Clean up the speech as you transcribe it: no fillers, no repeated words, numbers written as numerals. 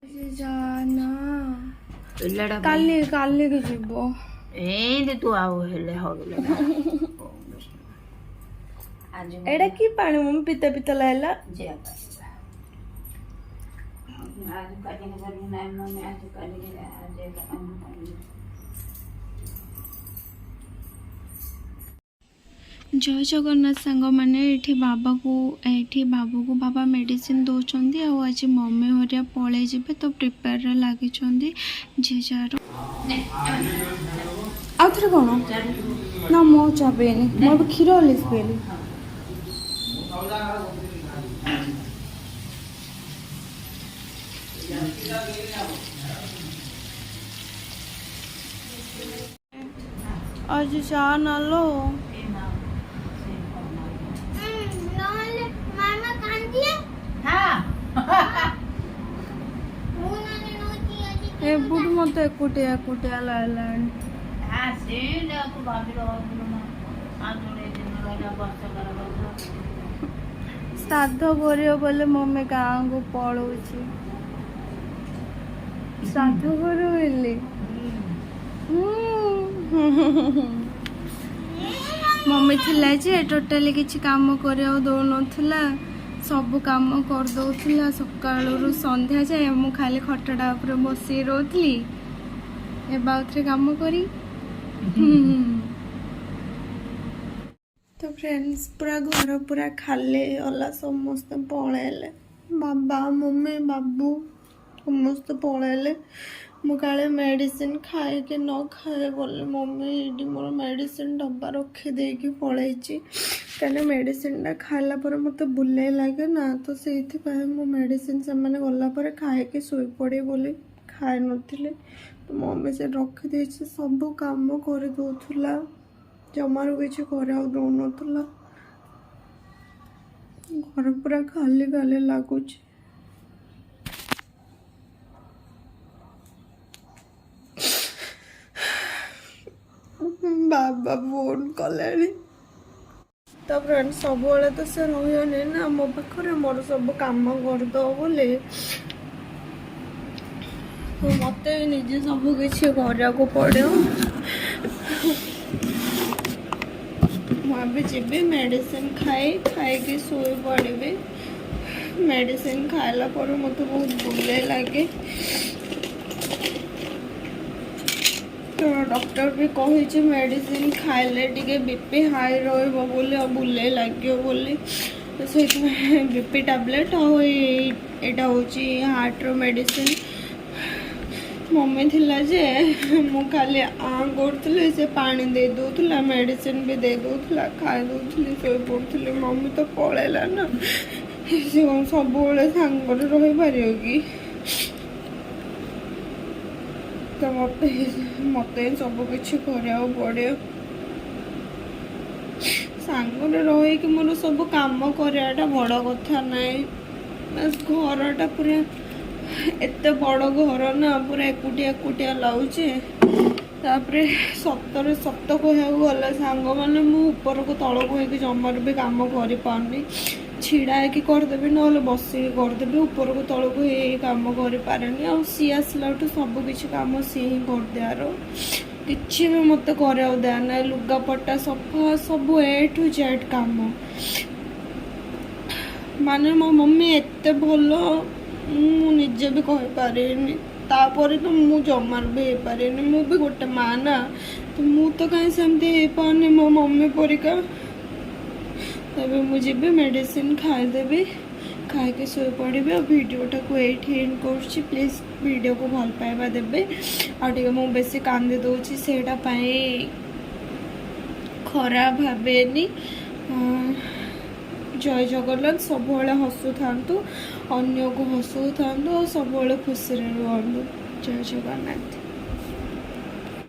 ଯା ନା। ପିଲାଟା। କାଲି କାଲିକି ଯିବ। ଏମିତି ତୁ ଆଉ ହେଲେ ହବିଲେ ଆଜି। ଏଇଟା କି ପାଣି ମମି, ପିତା ପିତା ଲାଗିଲା। ଯିବା ଆଜି କାଲିକି କରିବୁ ନାହିଁ ମମି, ଆଜି କାଲିକି ଆଜି କାମ କରିବୁ। ଜୟ ଜଗନ୍ନାଥ ସାଙ୍ଗମାନେ। ଏଇଠି ବାବାକୁ, ଏଇଠି ବାବୁକୁ ବାବା ମେଡ଼ିସିନ ଦେଉଛନ୍ତି। ଆଉ ଆଜି ମମି ହରିଆ ପଳେଇ ଯିବେ ତ ପ୍ରିପେୟାରରେ ଲାଗିଛନ୍ତି ଯିଏ ଯାହାର। ଆଉ ଥରେ କ'ଣ? ନା, ମୁଁ ଚା ପିଇନି। ମୁଁ ଏବେ କ୍ଷୀର ହଲିକ୍ସ ପିଇଲି। ଆଜି ଚା ନାଲୋ। ନହେଲେ ମାମା କାନ୍ଦିଏ। ହଁ। ମୁଁ ନହେଲେ ନଉଛି ଆଜି। ଏବୁଠୁ ମତେ ଏକୁଟିଆ ଏକୁଟିଆ ଲାଗିଲାଣି। ହଁ, ସେଇଟାକୁ ଭାବି ରହୁଥିଲୁ ନା, ଆଉ ଯୋଡ଼େ ଦିନ ରହିଲା, ବର୍ଷକର କଥା। ଶ୍ରାଦ୍ଧ କରିବ ବୋଲେ ମମି ଗାଁକୁ ପଳଉଛି। ଶ୍ରାଦ୍ଧ କରିବ ବୋଲି ମମି ଥିଲା ଯେ ଟୋଟାଲି କିଛି କାମ କରିବାକୁ ଦଉନଥିଲା, ସବୁ କାମ କରିଦଉଥିଲା ସକାଳରୁ ସନ୍ଧ୍ୟା ଯାଏ। ମୁଁ ଖାଲି ଖଟଟା ଉପରେ ବସିକି ରହୁଥିଲି। ଏବେ ଆଉଥରେ କାମ କରି। ତ ଫ୍ରେଣ୍ଡସ୍, ପୁରା ଘର ପୁରା ଖାଲି ହେଇଗଲା। ସମସ୍ତେ ପଳେଇଲେ, ବାବା, ମମି, ବାବୁ ସମସ୍ତେ ପଳେଇଲେ। ମୁଁ କାଳେ ମେଡ଼ିସିନ ଖାଏ କି ନ ଖାଏ ବୋଲି ମମି ଏଇଠି ମୋର ମେଡ଼ିସିନ ଡବା ରଖିଦେଇକି ପଳେଇଛି। କାହିଁକିନା ମେଡ଼ିସିନଟା ଖାଇଲା ପରେ ମୋତେ ବୁଲେଇ ଲାଗେ ନା, ତ ସେଇଥିପାଇଁ ମୁଁ ମେଡ଼ିସିନ ସେମାନେ ଗଲା ପରେ ଖାଇକି ଶୋଇପଡ଼େ ବୋଲି ଖାଇନଥିଲି। ତ ମମି ସେ ରଖିଦେଇଛି। ସବୁ କାମ କରିଦେଉଥିଲା, ଜମାରୁ କିଛି କରିବାକୁ ଦେଉନଥିଲା। ଘର ପୁରା ଖାଲି ଖାଲି ଲାଗୁଛି। ବାବା ଫୋନ୍ କଲେଣି। ତ ଫ୍ରେଣ୍ଡ, ସବୁବେଳେ ତ ସେ ରହିବନି ନା ମୋ ପାଖରେ ମୋର ସବୁ କାମ କରିଦେବ ବୋଲି। ତ ମୋତେ ନିଜେ ସବୁ କିଛି କରିବାକୁ ପଡ଼ିବ। ମୁଁ ଏବେ ଯିବି ମେଡ଼ିସିନ ଖାଇକି ଶୋଇ ପଡ଼ିବି। ମେଡ଼ିସିନ ଖାଇଲା ପରେ ମୋତେ ବହୁତ ବୁଲେଇ ଲାଗେ। ତ ଡକ୍ଟର ବି କହିଛି ମେଡ଼ିସିନ ଖାଇଲେ ଟିକେ ବି ପି ହାଇ ରହିବ ବୋଲି ଆଉ ବୁଲେଇ ଲାଗିବ ବୋଲି। ତ ସେଇଥିପାଇଁ ବି ପି ଟ୍ୟାବଲେଟ୍ ଆଉ ଏଇଟା ହେଉଛି ହାର୍ଟର ମେଡ଼ିସିନ। ମମି ଥିଲା ଯେ ମୁଁ ଖାଲି ଆଁ କରୁଥିଲି, ସେ ପାଣି ଦେଇ ଦେଉଥିଲା, ମେଡ଼ିସିନ ବି ଦେଇ ଦେଉଥିଲା, ଖାଇ ଦେଉଥିଲି, ଶୋଇ ପଡ଼ୁଥିଲି। ମମି ତ ପଳେଇଲା ନା, ସେ କ'ଣ ସବୁବେଳେ ସାଙ୍ଗରେ ରହିପାରିବ କି? ତ ମୋତେ ସବୁ କିଛି କରିବାକୁ ପଡ଼ିବ। ସାଙ୍ଗରେ ରହିକି ମୋର ସବୁ କାମ କରିବାଟା ବଡ଼ କଥା ନାହିଁ। ବାସ୍ ଘରଟା ପୁରା ଏତେ ବଡ଼ ଘର ନା, ପୁରା ଏକୁଟିଆ ଏକୁଟିଆ ଲାଗୁଛି। ତାପରେ ସତରେ ସତ କହିବାକୁ ଗଲେ ସାଙ୍ଗମାନେ, ମୁଁ ଉପରକୁ ତଳକୁ ହେଇକି ଜମାରୁ ବି କାମ କରିପାରୁନି। ଛିଡ଼ା ହେଇକି କରିଦେବି, ନହେଲେ ବସିକି କରିଦେବି, ଉପରକୁ ତଳକୁ ହେଇ କାମ କରିପାରେନି। ଆଉ ସିଏ ଆସିଲାଠୁ ସବୁ କିଛି କାମ ସିଏ ହିଁ କରିଦିଆର, କିଛି ବି ମୋତେ କରିବାକୁ ଦିଆ ନାହିଁ। ଲୁଗାପଟା ସଫା, ସବୁ ଏ ଟୁ ଜେଡ୍ କାମ। ମାନେ ମୋ ମମି ଏତେ ଭଲ, ମୁଁ ନିଜେ ବି କହିପାରିବିନି। ତାପରେ ତ ମୁଁ ଜମାରୁ ବି ହେଇପାରିବିନି। ମୁଁ ବି ଗୋଟେ ମା ନା, ତ ମୁଁ ତ କାହିଁ ସେମିତି ହେଇପାରୁନି ମୋ ମମି ପରିକା। ତେବେ ମୁଁ ଯିବି, ମେଡ଼ିସିନ ଖାଇଦେବି, ଖାଇକି ଶୋଇପଡ଼ିବି ଆଉ ଭିଡ଼ିଓଟାକୁ ଏଇଠି ଏଣ୍ଡ କରୁଛି। ପ୍ଲିଜ୍ ଭିଡ଼ିଓକୁ ଭଲ ପାଇବା ଦେବେ। ଆଉ ଟିକେ ମୁଁ ବେଶୀ କାନ୍ଦି ଦେଉଛି, ସେଇଟା ପାଇଁ ଖରାପ ଭାବେନି। ଜୟ ଜଗନ୍ନାଥ। ସବୁବେଳେ ହସୁଥାନ୍ତୁ, ଅନ୍ୟକୁ ହସଉଥାନ୍ତୁ ଆଉ ସବୁବେଳେ ଖୁସିରେ ରୁହନ୍ତୁ। ଜୟ ଜଗନ୍ନାଥ।